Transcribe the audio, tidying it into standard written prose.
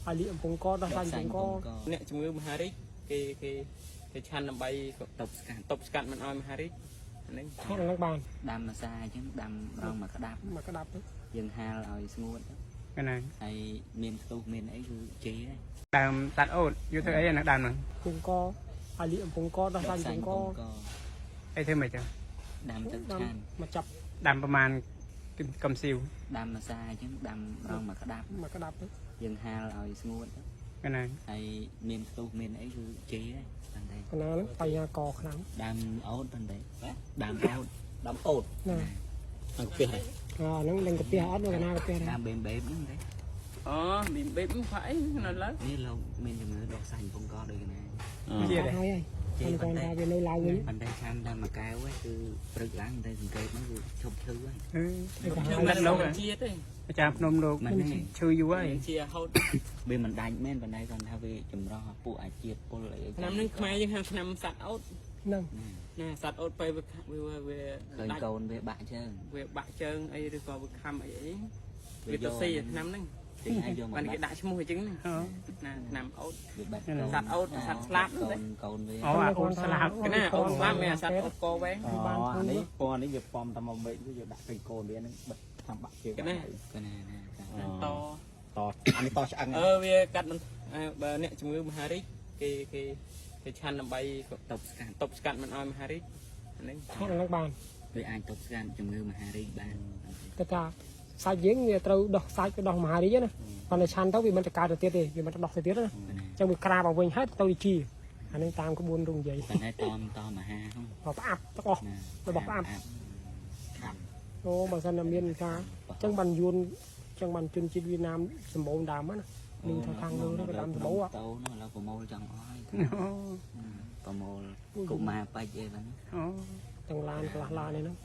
ឲ្យលៀកកំពង់កដោះសាច់កំពង់ក អ្នកជំងឺមហារីកគេគេគេឆាន់ដើម្បី តប់ស្កាត់ តប់ស្កាត់មិនឲ្យមហារីកអាហ្នឹង ឆាន់ហ្នឹងបាន ដាំម្សាអញ្ចឹងដាំរងមកក្តាប់ មកក្តាប់ទៅ យើងហាលឲ្យស្ងួត កណា ហើយមានខ្ទុះមានអីគឺជេរហើយ ដើមតាត់អូតយកធ្វើអីអាហ្នឹងដើមហ្នឹង កំពង់កឲ្យលៀកកំពង់កដោះសាច់កំពង់ក អីធ្វើមិនចឹង ដាំទឹកឆាន់ មកចាប់ ដាំប្រហែលកំស៊ីវ ដាំម្សាអញ្ចឹងដាំរងមកក្តាប់ មកក្តាប់ទៅ យើងហាលឲ្យស្ងួត កណា ហើយមានខ្ទុះមានអីគឺជេរហើយប៉ុន្តែ កណាហ្នឹងបញ្ហាកខ្លាំង ដាំអូតប៉ុន្តែដាំអូត ដាំអូត ណា អង្គពីហើយ អាហ្នឹងនឹងកាពះអត់នៅកណាកាពះដែរ ដាំបេមបេមហ្នឹងទេ អូប៊ីមបេបផាអីនៅលើ នេះលោកមានជំងឺដុះសាច់កំពង់កដូចកណា ជាទេ ហើយហើយគាត់ថាវានៅឡើងវិញ ប៉ុន្តែឆាន់តាមមួយកែវគឺព្រឹកឡើងតែសង្កេតមកគឺឈប់ឈឺហើយ អឺ ខ្ញុំមិនលោកជាតិទេ អាចារ្យភ្នំលោក មិនទេ ឈឺយូរហើយ ជាហូត វាមិនដាច់មែនប៉ុន្តែគាត់ថាវាចម្រោះពួកអាជាតិពុលអីអី ឆ្នាំហ្នឹងខ្មែរយើងហៅឆ្នាំសត្វអូត ហ្នឹង ណាសត្វអូតពេលវាវាវា ឃើញ ដាច់ កូនវាបាក់ជើង វាបាក់ជើងអីឬក៏វាខំអីអីវាទៅស៊ីឆ្នាំហ្នឹង គេឲ្យយកមក បានគេ បាក់ ដាក់ឈ្មោះអញ្ចឹងណា អូ ណាឆ្នាំអូត វាបាត់កូន សត្វអូតសត្វស្លាប់ កូនកូនវា អូអាអូនស្លាប់ កណាអូតស្លាប់មានអាសត្វអូតកវែង អូអានេះពណ៌នេះវាប៉មតែមកមេឃវាយកដាក់ពេញកូនវាហ្នឹងបិទខាងបាក់ជើង កណា កណាណាកា ត តអានេះតឆ្អឹង អឺវាកាត់មិនបើអ្នកជំងឺមហារីកគេគេគេឆាន់ដើម្បី តប់ស្កាត់ តប់ស្កាត់មិនឲ្យមហារីកអាហ្នឹង ឆាន់ហ្នឹងបាន វាអាចតប់ស្កាត់ជំងឺមហារីកបាន តែថាសាច់យើងវាត្រូវដោះសាច់ទៅដោះមហារីកណាប៉ុន្តែឆាន់ទៅវាមិនទៅកើតទៅទៀតទេវាមិនទៅដោះទៅទៀតណា កណា អញ្ចឹងវាក្រាបឲ្យវិញហើយទៅជាអានេះតាមក្បួនរងនិយាយ ប៉ុន្តែតមតមអាហារហ្នឹង មកផ្អាប់ទាំងអស់ ណា របស់ផ្អាប់ អូបើសិនតែមានការអញ្ចឹងបានយួនអញ្ចឹងបានជនជាតិវៀតណាមសម្បូរដើមណានឹងថាខាងលើនោះក៏ដើមសម្បូរ តោនោះឥឡូវប្រមូលចង់អស់ហើយ អូ ប្រមូលកុមារបាច់អីហ្នឹង អូ ទាំងឡានកន្លះឡាននេះហ្នឹង